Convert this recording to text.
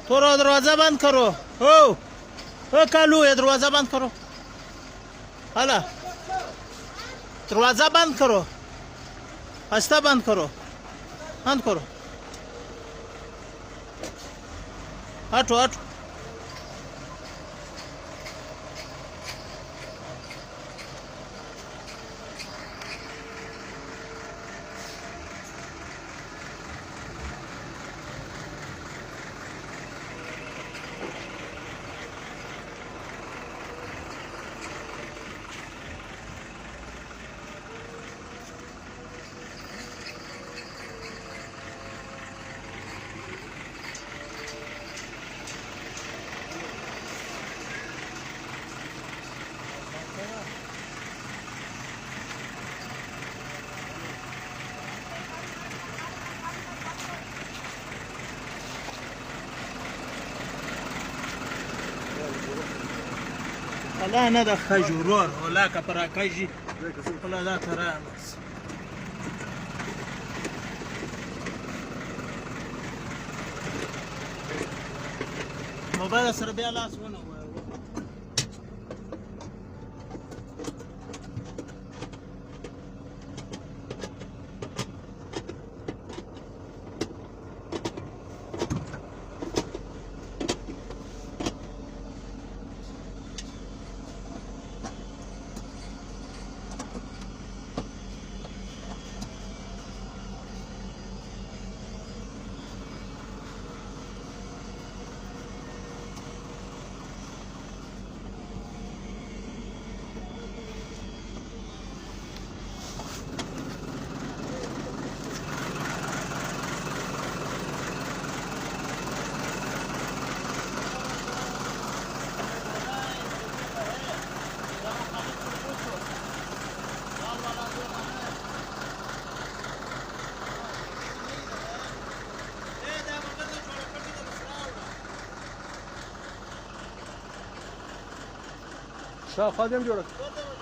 کرو، دروازہ بند کرو۔ او، او کالو، یہ دروازہ بند کرو۔ ہلا، دروازہ بند کرو، آستہ بند کرو، بند کرو۔ ہٹو، ہٹو۔ ولا انا دا خجورور ولا كبرا كاجي. ولا دا ترى. موبايل سر بيا لاس ونه. شاہ خادم جوڑ۔